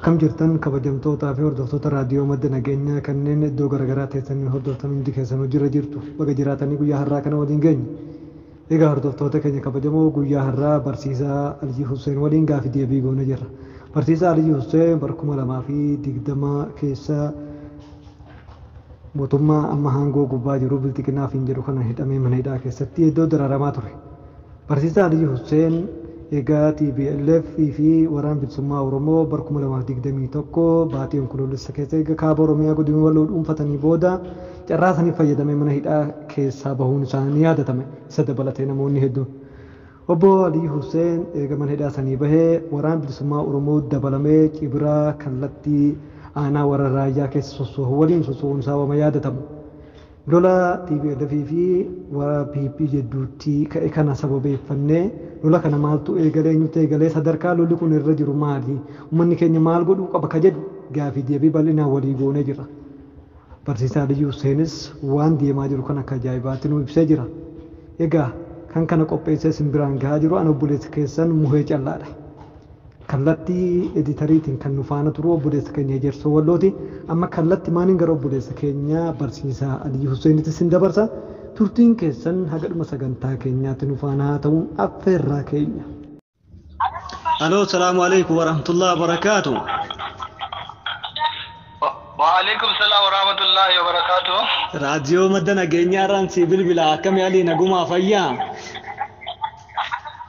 Akkam jirtan kabajamtootaa fi hordoftoota raadiyoo madda nageenyaa kanneen iddoo garaagaraa teessanii hordoftan hundi keessanuu jira jirtu baga jiraatanii guyyaa har'aa kana waliin geenye. Egaa hordoftoota keenya kabajamoo guyyaa har'aa barsiisaa Aliyyi Hussein waliin gaafii deebii goone jirra. Barsiisaa Aliyyi Hussein bara 2020 keessa mootummaa amma aangoo gubbaa jiru bilxiqinaaf hin jedhu kana hidhamee mana hidhaa keessatti iddoo dararamaa ture. Barsiisaa Aliyyi Hussein egaa TPLF fi waraana bilisummaa Oromoo bara 2021 baatii onkoloolessa keessa egaa kaaba Oromiyaa godina Walloo dhuunfatanii booda carraa sanii fayyadamee mana hidhaa keessaa bahuun isaanii yaadatame isa dabalatee namoonni hedduun. Obbo Aliyyi Hussein eega mana hidhaa sanii bahee waraana bilisummaa Oromoo dabalamee Cibiraa kallattii aanaa warra raayyaa keessa sossoohu waliin sossoohuun isaa wama yaadatamu. Lola TPLF fi warra PP jidduutti ka'e kana sababeeffannee lola kana maaltu eegalee eenyutu eegalee sadarkaa lolli kun irra jiru maali uummanni keenya maal godhuu qaba ka jedhu gaafii deebii bal'inaan walii goonee jira. Barsiisaa Aliyyi Husseenis waan deemaa jiru kan akka ajaa'ibaatti nu ibsee jira. Egaa kan kana qopheessee isin biraan gahaa jiru an obboleessa keessan Muhee Callaadha. Kallattii editariitiin kan nu faana turu obboleessa keenya Ejersoo Wallooti. Amma kallatti maaniin gara obboleessa keenya barsiisaa Aliyyi Husseenitti isin dabarsa. Turtiin keessan haga dhuma sagantaa keenyaatti nu faana haa ta'uun affeerraa keenya. Aloo, salaamu alaikum warahmatullahi wabarakaatu. Waalaikum salaam warahmatullahi wabarakatuh. Raadiyoo madda nageenyaa irraan si bilbila akkami alii nagumaa fayyaa?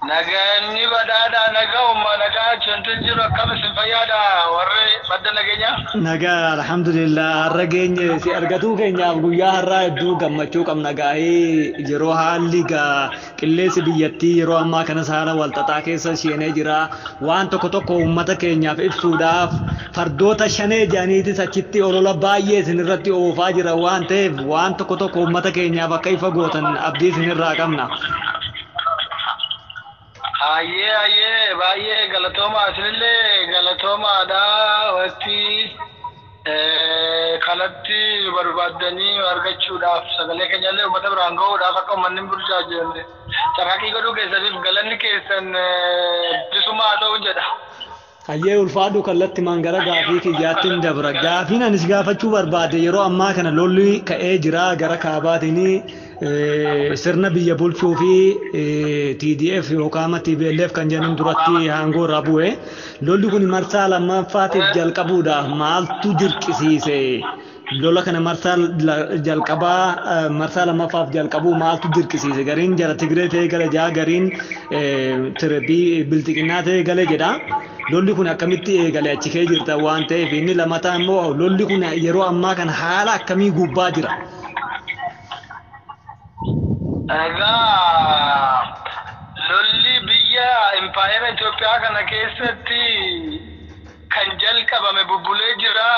Nageenyi badhaadhaa nagaa nagaa cuntu jiru akkam isin fayyaadha warri madda nageenyaa? Nagaa alhamdulillah har'a geenye si argatuu keenyaaf guyyaa har'aa hedduu gammachuu qabna gaa'ee yeroo haalli gaa qilleensi biyyattii yeroo ammaa kanas haala walxaxaa keessa seenee jira waan tokko tokko uummata keenyaaf ibsuudhaaf fardoota shanee jedhaniitis achitti olola baay'ee isin irratti oofaa jira waan ta'eef waan tokko tokko uummata keenyaaf akka ifa gootan abdii isin irraa qabna. Hayyee hayyee baay'ee galatooma isinillee galatoomaadha waqtii kanatti barbaaddanii argachuudhaaf sagalee keenyallee uummata biraan gahuudhaaf akka uummanni hin burjaajenne carraaqqii godhuu keessaniif galanni keessan bilisummaa haa ta'u jedha. Hayyee ulfaadhu kallatti maan gara gaafii kiyyaatti hin dabra. Gaafiin anis gaafachuu barbaade yeroo ammaa kana lolli ka'ee jira gara kaabaatiin sirna biyya bulchuu fi TDF yookaan TPLF kan jennuun duratti aangoo irraa bu'e. Lolli kun marsaa lammaffaatiif jalqabuudhaaf maaltu dirqisiise? Lola kana marsaa jalqabaa marsaa lammaffaaf jalqabuu maaltu dirqisiise? Gariin jara Tigree ta'ee gala jaa gariin bilxiqinnaa ta'ee gale jedha. Lolli kun akkamitti eegale achi kee jirta waan ta'eef inni lammataa immoo lolli kun yeroo ammaa kana haala akkamii gubbaa jira? Egaa lolli biyya impaayera Itoophiyaa kana keessatti kan jalqabame bubbulee jira.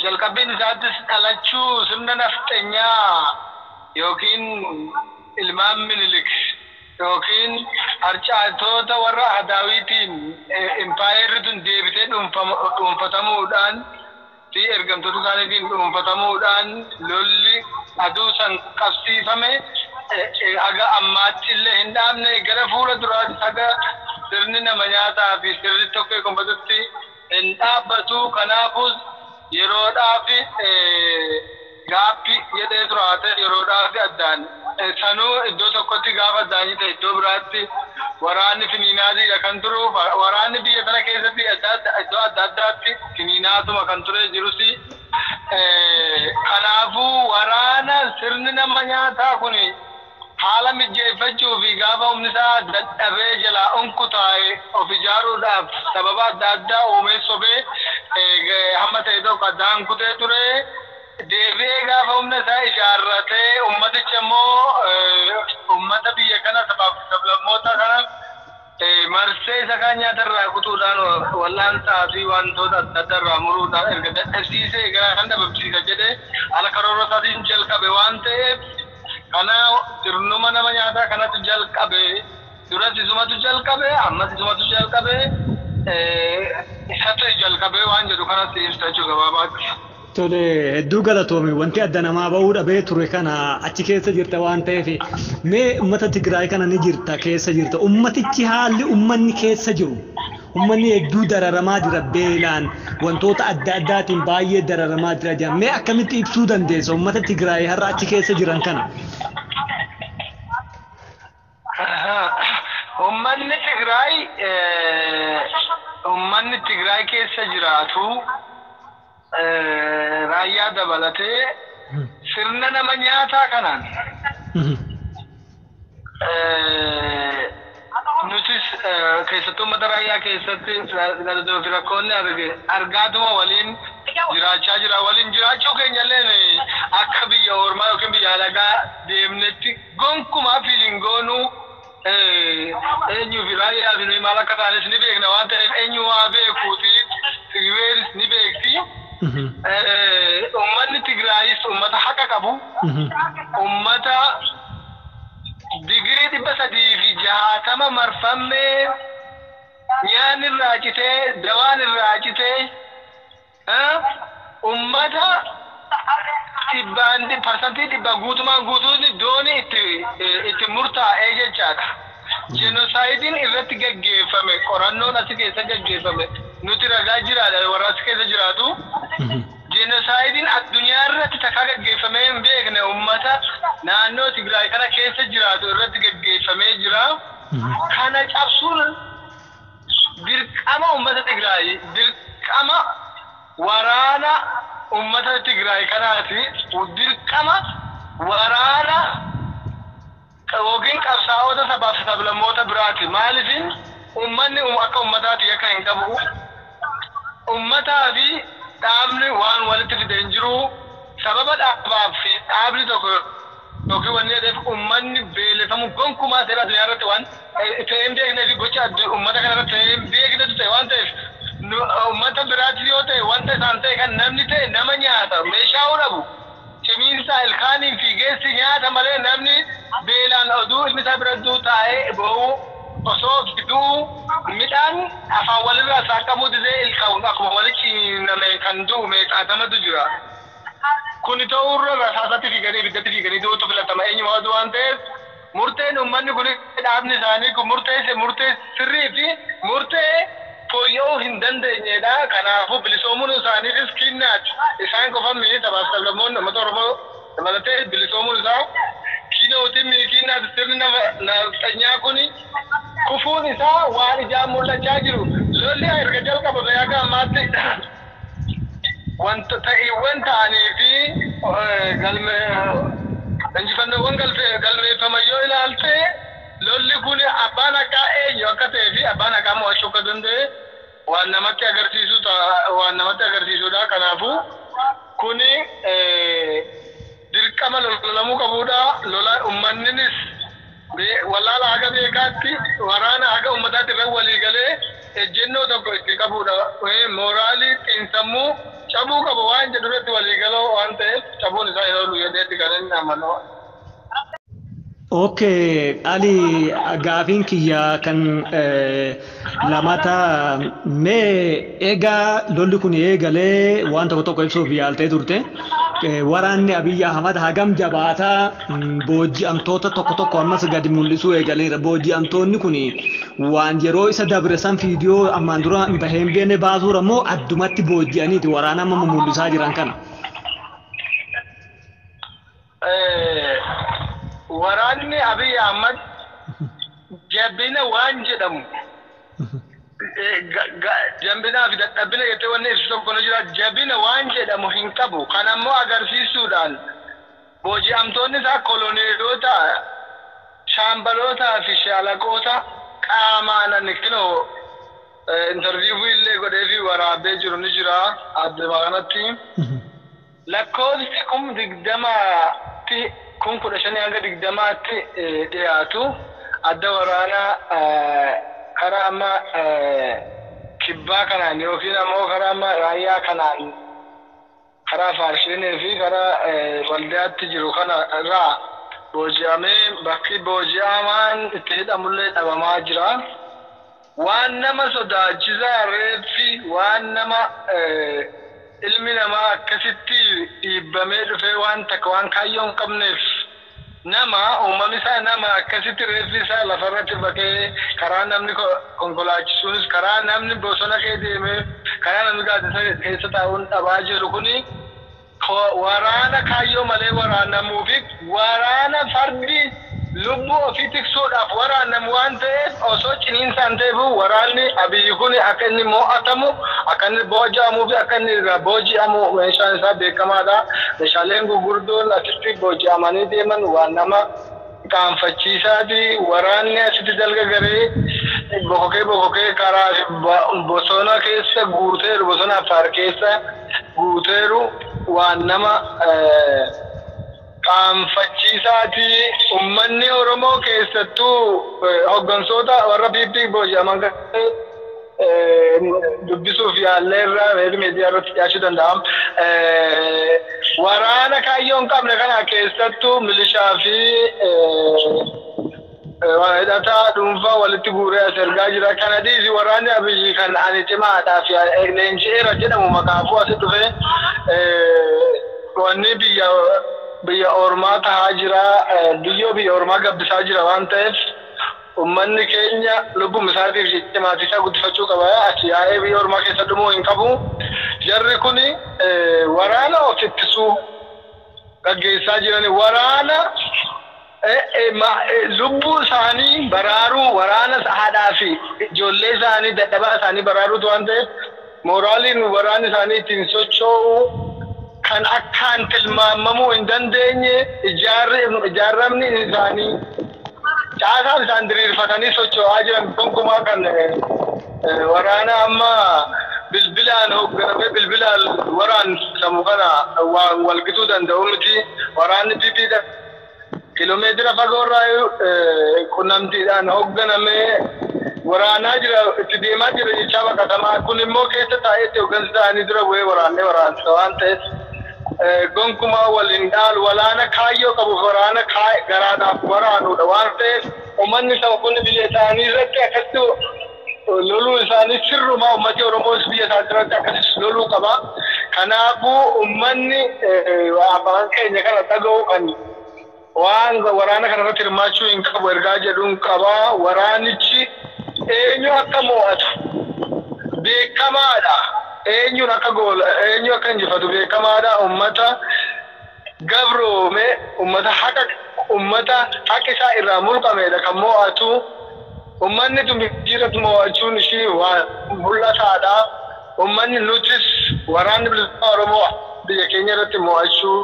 Jalqabbiin isaattis dhalachuu sirna nafxenyaa yookiin ilmaan Minilik yookiin harcaatota warra Adaawiitiin impaayerri tun deebitee dhuunfatamuudhaan fi ergamtoota isaaniitiin dhuunfatamuudhaan lolli aduu san qabsiifame haga ammaatti illee hin dhaabne gara fuula duraatti haga sirni nama nyaataa fi sirni tokko eegumfatutti hin dhaabbatu. Kanaafus yeroodhaaf gaaffi jedhee turaate yeroodhaaf addaan sanuu iddoo tokkotti gaafa addaan ta'e iddoo biraatti waraanni finiinaatiidha kan turu. Waraanni biyya sana keessatti iddoo adda addaatti finiinaatuma kan ture jirus. Kanaafuu waraana sirni nama nyaataa kun haala mijeeffachuu fi gaafa humni isaa dadhabee jalaa unkutaa'e of ijaaruudhaaf sababa adda addaa uumee sobee hamma ta'e tokko addaan kutee ture. Deebi'ee gaafa humna isaa ijaarratee ummaticha immoo ummata biyya kana sabaaf sablammoota kana marsee isa kaan nyaata irraa kutuudhaan wal'aansaa fi wantoota adda addaa irraa muruudhaan erga dadhabsiisee gara kan dhabamsiisa jedhee haala karoora isaatiin jalqabe waan ta'eef kana sirnuma nama nyaataa kanatu jalqabe. Duras isumatu jalqabe ammas isumatu jalqabe isatu jalqabe waan jedhu kanatti ibsa jechuu gabaabaatti. Tole, hedduu galatoome. Wanti adda namaa bahuu dhabee ture kana achi keessa jirta waan ta'eef, mee uummata Tigraay kana ni jirta, keessa jirta. Ummatichi, haalli uummanni keessa jiru, uummanni hedduu dararamaa jira, beelaan, wantoota adda addaatiin baay'ee dararamaa jira jira. Mee akkamitti ibsuu dandeessa uummata Tigraay har'a achi keessa jiran kana? Uummanni Tigraay keessa jiraatu, raayyaa dabalatee, sirna nama nyaataa kanaan nutis keessattuu uummata raayyaa keessatti gadadoo fi rakkoonni arge argaatuma waliin jiraachaa jira. Waliin jiraachuu keenyallee akka biyya ormaa yookiin biyya alagaa deemnetti gonkumaa fiiliin goonuu. Eenyuu fi raayyaa fi nuyi maal akka taanes ni beekna waan ta'eef, eenyu waa beekuuti, Tigreenis ni beekti. Uummanni Tigraayis uummata haqa qabu, uummata digirii 360 marfamee, nyaanni irraa citee, dawaan irraa citee, uummata dhibbaan 100% guutumaan guutuun doonii itti murtaa'ee jechaadha. Jenoosaayidiin irratti gaggeeffame, qorannoon achi keessa gaggeeffame, nuti ragaa jiraadha warra achi keessa jiraatu. Jenoosaayidiin addunyaa irratti takkaa gaggeeffamee hin beekne uummata naannoo Tigraay kana keessa jiraatu irratti gaggeeffamee jira. Kana cabsuun dirqama uummata Tigraay, dirqama waraana uummata Tigraay kanaati, dirqama waraana yookiin qabsaa'ota sabaaf sablammoota biraati. Maaliifin uummanni akka uummataati yakka hin qabu. Uummataa fi dhaabni waan walitti fide hin jiru. Sababa dhaabaaf fi dhaabni tokko yookiin wanni jedheef uummanni beelefamu gonkumaa seera addunyaa irratti waan ta'ee hin beeknee fi gocha uummata kana irratti ta'ee hin beeknetu ta'e waan ta'eef, uummata biraatti yoo ta'e, wanta isaan ta'e kan namni ta'e nama nyaata meeshaa dhabu. Cimiinsa ilkaaniin fiigeessi nyaata malee, namni beelaan oduu ilmi isaa bira du'u taa'ee boo'u, osoo du'u midhaan afaan walirraa saaqamuu didee ilkaan akkuma wali ciniiname kan du'u meeqaatamatu jira. Kuni ta'uurra rasaasatti fiiganii, ibiddatti fiiganii du'utu filatama eenyuma oduu waan ta'eef, murteen uummanni kun, dhaabni isaanii kun murteesse murtee sirrii fi murtee fooyya'uu hin dandeenyedha. Kanaafuu bilisoomuun isaaniifis kinnaati. Isaan qofa miti, sabaaf sablammoonni uummata Oromoo dabalatee bilisoomuun isaa kinootiin kinnaati. Sirni nafxanyaa kun kufuun isaa waan ijaan mul'achaa jiru. Lolli erga jalqabame haga ammaatti wanta ta'iiwwan ta'anii fi galme injifannoowwan galmeeffaman yoo ilaalte, lolli kun abbaan haqaa eenyu akka ta'ee fi abbaan haqaa mo'achuu akka danda'e waan namatti agarsiisu waan namatti agarsiisudha. Kanaafuu kuni dirqama lolamuu qabudha. Lola uummanninis wallaala haga beekaatti, waraana haga uummataatti irra walii galee ejjennoo tokko itti qabudha. Mooraalii xiinsammuu cabuu qaba waan jedhu irratti walii galoo waan ta'eef, cabuun isaa hin oolu jedheetti kan inni amanu. Okay, Ali, gaafiin kiyya kan lamata, mee egaa lolli kun eegalee waan tokko tokko ibsuuf yaaltee turte. Waraanni Abiyyi Ahmad hagam jabaataa, booji'amtoota tokko tokko ammas gadi mul'isuu eegaleera. Booji'amtoonni kun waan yeroo isa dabre san viidiyoo ammaan dura hin bahee hin beekne baasuura moo addumatti booji'aniiti waraana amma mul'isaa jiran kana? Waraanni Abiy Ahmad jabina waan jedhamu, jabinaa fi dadhabina jettee wanni ibsu tokko ni jira. Jabina waan jedhamu hin qabu. Kan ammoo agarsiisuudhaan booji'amtoonni isaa koloneelota, shaambalootaa fi shaalaqoota qaamaan ani kinoo interview illee godhee fi waraabee jiru ni jira adduma kanatti. Lakkoofsi 20,000tti, 15,000 hanga 20,000tti dhiyaatu adda waraanaa karaa amma kibbaa kanaan yookiin ammoo karaa amma raayyaa kanaan, karaa Faarshinii fi karaa Waldiyaatti jiru kana irraa booji'amee bakki booji'amaan itti hidhamullee dhabamaa jira. Waan nama sodaachisaa, reeffi waan nama Ilmi namaa akkasitti dhiibbamee dhufee waan takka waan kaayyoo hin qabneef nama uumamni isaa nama akkasitti reeffi isaa lafarratti baqee karaa namni konkolaachisuunis karaa namni bosona kee deemee karaa namni gaaddisa keessa taa'uun dhabaa jiru kuni waraana kaayyoo malee waraanamuu fi waraana fardi lubbuu ofii tiksuudhaaf waraanamu waan ta'eef osoo ciniinsaan ta'eef waraanni Abiyyi kun akka inni mo'atamu, akka inni booji'amuu fi akka inni irraa booji'amu meeshaan isaa beekamaadha. Meeshaaleen gurguddoon asitti booji'amanii deeman waan nama qaanfachiisaati. Waraanni asitti dalga garee bokokee bokokee karaa bosona keessa guuteeru, bosona Affaar keessa guuteeru waan nama qaanfachiisaati. Uummanni Oromoo keessattuu hooggantoota warra PP booji'aman dubbisuuf yaalleerra miidiyaa irratti dhiyaachuu danda'am. Waraana kaayyoo hin qabne kana keessattuu milishaa fi hidhataa dhuunfaa walitti guuree as ergaa jira. Kana dhiisi, waraanni Abiyyi kan ani cimaadhaa fi leenji'eera jedhamu maqaafuu asi dhufee wanni biyya ormaa tahaa jira, biyyoo biyya ormaa gabbisaa jira waan ta'eef uummanni keenya lubbuma isaatiif jecha maatii isaa guddifachuu qaba. As yaa'ee biyya ormaa keessa dhumuu hin qabu. Jarri kuni waraana of ittisuu gaggeessaa jiran, waraana lubbuu isaanii baraaruu, waraana haadhaa fi ijoollee isaanii dadhabaa isaanii baraaruutu waan ta'eef mooraaliin waraanni isaanii ittiin socho'u kan akkaan tilmaamamuu hin dandeenye, ijaarramni isaanii caasaan isaan diriirfatanii socho'aa jiran gonkumaa kan waraana amma bilbilaan hoogganamee bilbilaan waraansamu kana waan walgituu danda'u miti. Waraanni PP kiiloomeetira fagoorraa qunnamtiidhaan hoogganamee waraanaa jira, itti deemaa jira jechaa baqatamaa kun immoo keessa taa'ee itti hooggansi ta'anii dura bu'ee waraannee waraansa waan ta'eef gonkumaa waliin dhaalu. Waraana kaayyoo qabuuf waraana garaadhaaf waraanudha waan ta'eef uummanni saba kun biyya isaanii irratti akkasitti loluu isaanii sirrumaa, uummati Oromoos biyya isaa irratti akkasitti loluu qaba. Kanaafuu uummanni afaan keenya kana dhaga'u kan waan waraana kana irratti hirmaachuu hin qabu ergaa jedhuun qaba. Waraanichi eenyu akka mo'atu beekamaadha. Eenyuun akka goola, eenyu akka injifatu beekamaadha. Uummata gabroome, uummata haqa, uummata haqi isaa irraa mulqameedha kan mo'atu. Uummanni tun biyyiirratti mo'achuun ishii waan mul'ataadha. Uummanni nutis waraanni bilisummaa Oromoo biyya keenya irratti mo'achuu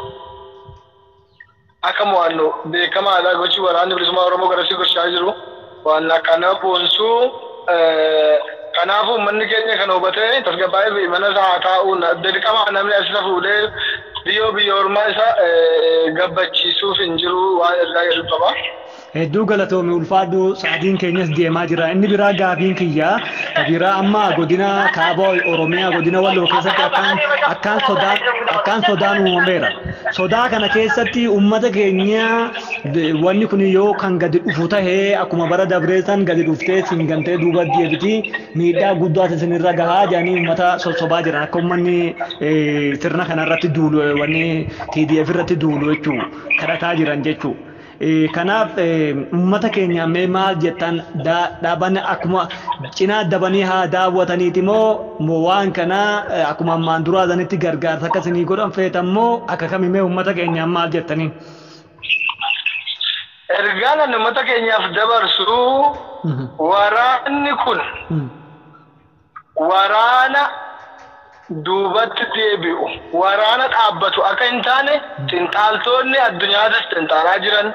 akka mo'annu beekamaadha. Gochi waraanni bilisummaa Oromoo garasii gochaa jiru waan akkana boonsuu. Kanaafuu uummanni keenya kan hubatee tasgabbaa'ee mana isaa haa taa'u. Dirqama namni asirra fuudhee biyyoo biyya ormaa isa gabbachiisuuf hin jiru waan ergaa jedhu qaba. Hedduu galatoome, ulfaadhu, sa'aatiin keenyas deemaa jira. Inni biraa gaafiin kiyyaa biraa amma godina kaaba Oromiyaa godina Walloo keessatti akkaan sodaan akkaan sodaan uumameera. Sodaa kana keessatti uummata keenya wanni kun yoo kan gadi dhufu tahee akkuma bara dabree san gadi dhuftee singantee duuba deebiti miidhaa guddaa isinirra gahaa jedhanii uummata sossobaa jiran, akka uummanni sirna kanarratti duulu, wanni TDF irratti duulu jechuu kadhataa jiran jechuu. Kanaaf uummata keenya mee maal jettan? Dhaaban akkuma cinaa dabanii haa daawwataniiti moo waan kana akkuma ammaan duraa sanitti gargaarsa akkasii godhan feetan moo akka kamii uummata keenyaan maal jettanii? Ergaan ani uummata keenyaaf dabarsu, waraanni kun waraana duubatti deebi'u, waraana dhaabbatu akka hin taane xinxaaltonni addunyaatis xinxaalaa jiran,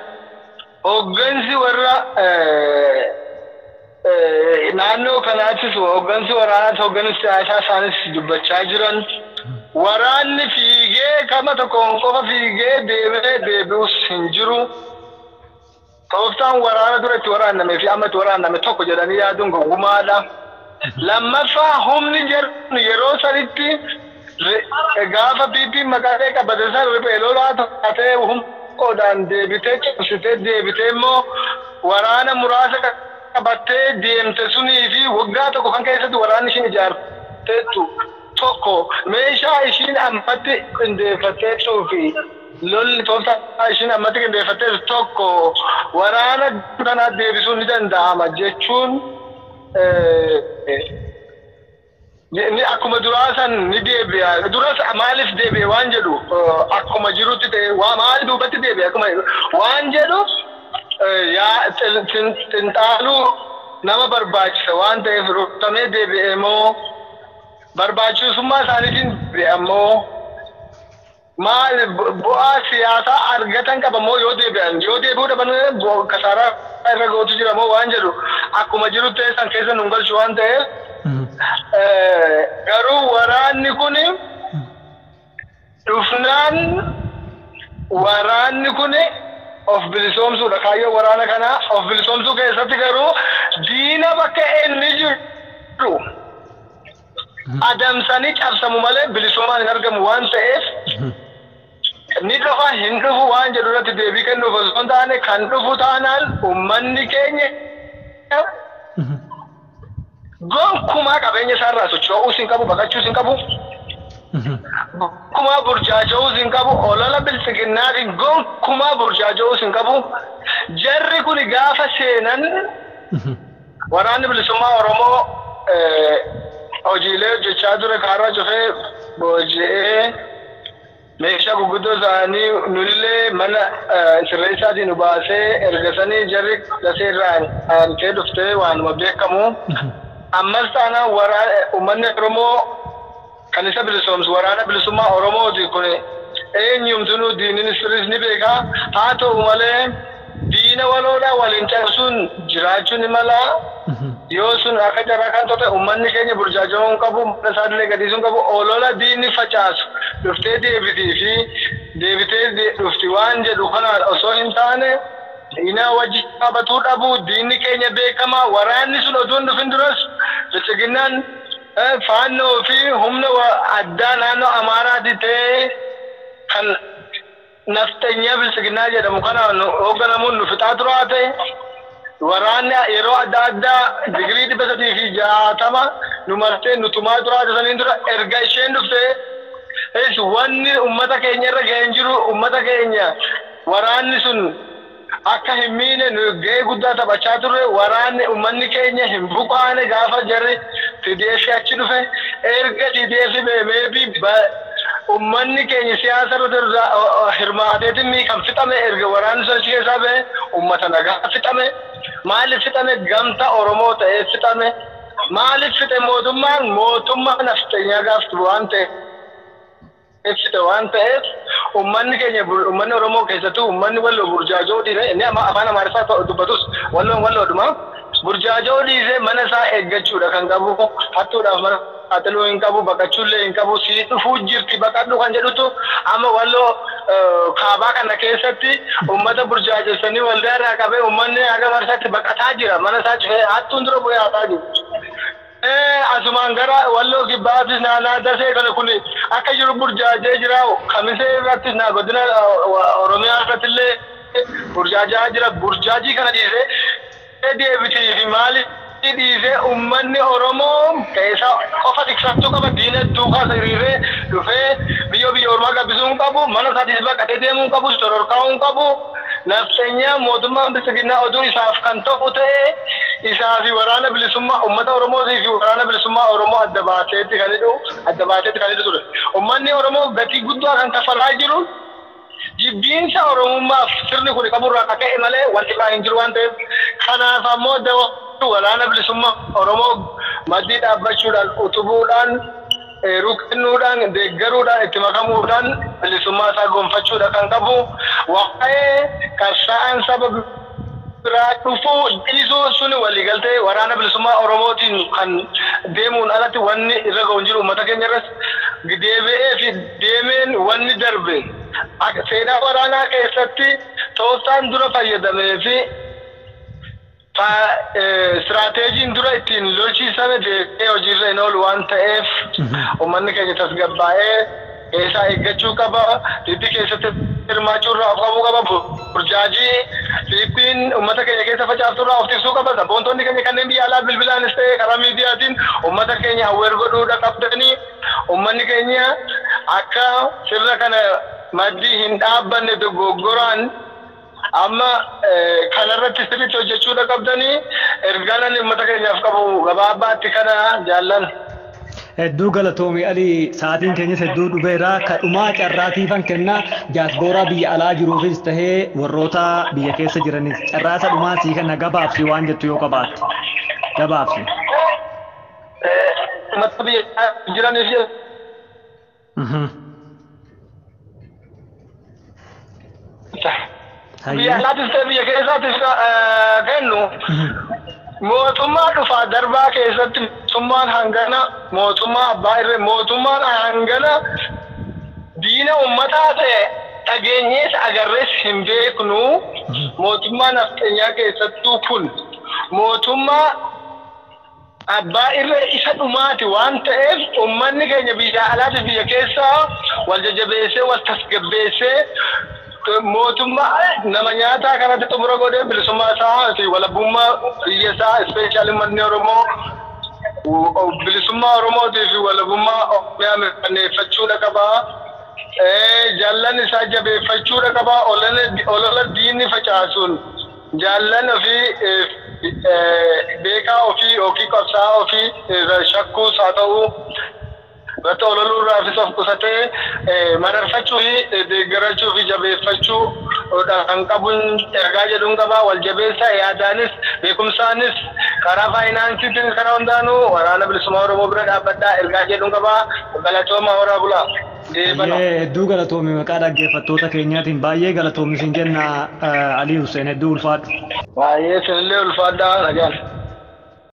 hooggansi warra naannoo kanaatis, hooggansi waraanaas, hooggansi siyaasaa isaanis dubbachaa jiran, waraanni fiigee kama tokkoon qofa fiigee deemee deebi'us hin jiru. Tooftaan waraana dura itti waraannamee fi amma itti waraanname tokko jedhanii yaaduun gowwummaadha. Lammaffaa, humni jedhu yeroo sanitti gaafa PP maqaalee qabate san riphee lolaa taatee humna qoodaan deebitee cabsitee deebitee immoo waraana muraasa qabattee deemte sunii fi waggaa tokko kan keessatti waraanni ishiin ijaarteettu Tokko meeshaa ishiin ammatti qindeeffatteetuu fi lolli tooftaa ishiin ammatti qindeeffatteetu tokko waraana kanaa deebisuun ni danda'ama jechuun ni akkuma duraa san ni deebi'a. Duras maaliif deebi'e waan jedhu akkuma jirutti ta'e waa maal duubatti deebi'e akkuma waan jedhu yaa xinxaaluu nama barbaachisa waan ta'eef rukutamee deebi'e moo barbaachisummaa isaaniitiin deebi'e ammoo maal bu'aa siyaasaa argatan qaba moo yoo deebi'an yoo deebi'uu dhaban kasaaraa irra gootu jira moo waan jedhu akkuma jirutti ta'e san keessa nun galchu waan ta'eef garuu waraanni kun dhufnaan waraanni kun of bilisoomsuudha. Kaayyoo waraana kanaa of bilisoomsuu keessatti garuu diina bakka inni jiru adamsanii cabsamu malee bilisummaan hin argamu waan ta'eef ni dhufa hin dhufu waan jedhu irratti deebii kennuuf osoo hin taane kan dhufu taanaan uummanni keenya gonkumaa qabeenya isaarraa socho'uus hin qabu, baqachuus hin qabu, gonkumaa burjaaja'uus hin qabu, olola biltsiginnaatiin gonkumaa burjaaja'uus hin qabu. Jarri kun gaafa seenan waraanni bilisummaa Oromoo hojiilee hojjechaa ture kaarraa cufee booji'ee meeshaa gurguddoo isaanii nulillee mana sirreessaatiin nu baasee erga sanii jarri dasee irraa aantee dhuftee waanuma beekamu. Ammas taanaan uummanni Oromoo kan isa bilisoomsu waraana bilisummaa Oromooti kun eenyumtuu diinni sirriis ni beeka. Haa ta'u malee diina waloodhaa waliin cabsuun jiraachuu ni mala. Yoo sun akka carraa kan ta'e uummanni keenya burjaaja'uu hin qabu, mana isaallee gadhiisuu hin qabu, olola diinni facaasu dhuftee deebitii fi deebitee dhufti waan jedhu kana osoo hin taane diina wajji qabatuu dhabu diinni keenya beekamaa waraanni sun osoo hin dhufin duras biltsiginnaan faannoo fi humna addaa naannoo Amaaraati ta'ee kan nafxanyaa biltsiginnaa jedhamu kanaan hoogganamuun nu fixaa turaa ta'e waraanni yeroo adda addaa digirii 360 nu martee nu tumaa turaa saniin dura erga isheen dhuftee wanni uummata keenya irra ga'een jiru uummata keenya waraanni sun akka hin miine nu ga'ee guddaa taphachaa turre waraanni uummanni keenya hin buqaane gaafa jarri TDF achi dhufe erga TDF maybe uummanni keenya siyaasa irratti hirmaateetiin kan fixame erga waraanni sun achi keessaa ba'e uummata nagaa fixame. Maaliif fixame? Gamtaa Oromoo ta'ee fixame. Maaliif fixe mootummaan mootummaa nafxanyaa gaaftu waan ta'eef fixe waan ta'eef uummanni keenya uummanni Oromoo keessattuu uummanni walloo burjaajoo dhiise inni afaan Amaariffaa dubbatus walloon walloodhuma burjaajoo dhiisee mana isaa eeggachuudha kan qabu hattuudhaaf mana saaxiluu hin qabu baqachuullee hin qabu sii dhufuu jirti baqadhu kan jedhutu amma walloo kaabaa kana keessatti uummata burjaajessanii waldaa irraa qabee uummanni haga marsaatti baqataa jira mana isaa cufee hattuun dura bu'ee hataa jiru. Asumaan gara walloo kibbaatis naannaa dasee kana kun akka jiru burjaajee jira kamisee irrattis naa godina Oromiyaa irratti illee burjaajaa jira burjaajii kana dhiisee deebitii fi maali dhiisee uummanni Oromoo keessa qofa tiksachuu qaba diina duukaa hiriiree dhufee biyya biyya ormaa gabbisuu hin qabu mana isaatis baqatee deemuu hin qabu sororkaa'uu hin qabu nafxanyaa mootummaan biltsiginnaa oduu isaaf kan ta'u ta'e isaa fi waraana bilisummaa uummata Oromootii fi waraana bilisummaa Oromoo adda baaseetti kan hidhu adda baaseetti kan hidhu ture. Uummanni Oromoo gatii guddaa kan kaffalaa jiru jibbiinsa Oromummaaf sirni kun qaburraa akka ka'e malee wanti biraa hin jiru waan ta'eef kanaaf ammoo waraana bilisummaa Oromoo maddii dhaabbachuudhaan utubuudhaan eeruu kennuudhaan deeggaruudhaan itti makamuudhaan bilisummaa isaa gonfachuudha kan qabu waa'ee qabsaa'aan saba biraa dhufuu dhiisuu suni waliigaltee waraana bilisummaa Oromootiin kan deemuun alatti wanni irra ga'u hin jiru uummata keenya irras deebi'ee fi deemeen wanni darbe seenaa waraanaa keessatti tooftaan dura fayyadamee fi Istiraateejiin dura ittiin lolchiisame deebi'ee hojiirra hin oolu waan ta'eef uummanni keenya tasgabbaa'ee keessaa eeggachuu qaba. Dhibbi keessatti hirmaachuu irraa of qabuu qaba. Burjaajii dhibbiin uummata keenya keessa facaaftu irraa of tiksuu qaba. Sabboontonni keenya kanneen biyya alaa bilbilaanis ta'e karaa miidiyaatiin uummata keenya awweer godhuudha qabdanii Uummanni keenya akka sirna kana maddii hin dhaabbanne dogoggoraan amma kanarratti sirriitti hojjechuudha qabdanii ergaan ani uummata keenyaaf qabu gabaabaatti kana jaallan. Hedduu galatoomi Ali, sa'aatiin keenyas hedduu dhubeera. Kadhumaa carraatiifan kennaa jaaspooraa biyya alaa jiruufis tahee warroota biyya keessa jiranis carraasa dhumaa sii kana gabaabsi waan jettu yoo qabaatte gabaabsi. Uummata biyya jiraniif biyya alaatis ta'e biyya keessaatis kennu mootummaa dhufaa darbaa keessatti mootummaan hangana mootummaa abbaa irree mootummaan hangana diina uummataa ta'e dhageenyees agarrees hin beeknu. Mootummaa nafxeenyaa keessattuu kun mootummaa abbaa irree isa dhumaati waan ta'eef uummanni keenya biyya alaatis biyya keessaa wal jajjabeessee wal tasgabbeessee mootummaa nama nyaataa kanatti xumura godhee bilisummaa isaa fi walabummaa biyya isaa, ispeeshaali uummanni Oromoo bilisummaa Oromootii fi walabummaa Oromiyaa mirkaneeffachuudha qabaa. Jaallan isaa jabeeffachuudha qabaa. Olola diinni facaasuun jaallan ofii beekaa ofii yookiin qabsaa'aa ofii shakkuus haa ta'u irratti ololuu irraafis of qusatee mararfachuu fi deeggarachuu fi jabeeffachuu kan qabuun ergaa jedhuun qabaa. Wal jabeessa, yaadaanis beekumsaanis karaa faayinaansiitiin karaa hundaanuu waraana bilisummaa Oromoo bira dhaabbadhaa ergaa jedhuun qabaa. Galatooma, horaa bulaa. Hedduu galatoomi, maqaa dhaggeeffattoota keenyaatiin baay'ee galatoomi sin jenna Alii Hussein, hedduu ulfaadhu. Baay'ee isinillee ulfaadhaa nagaan.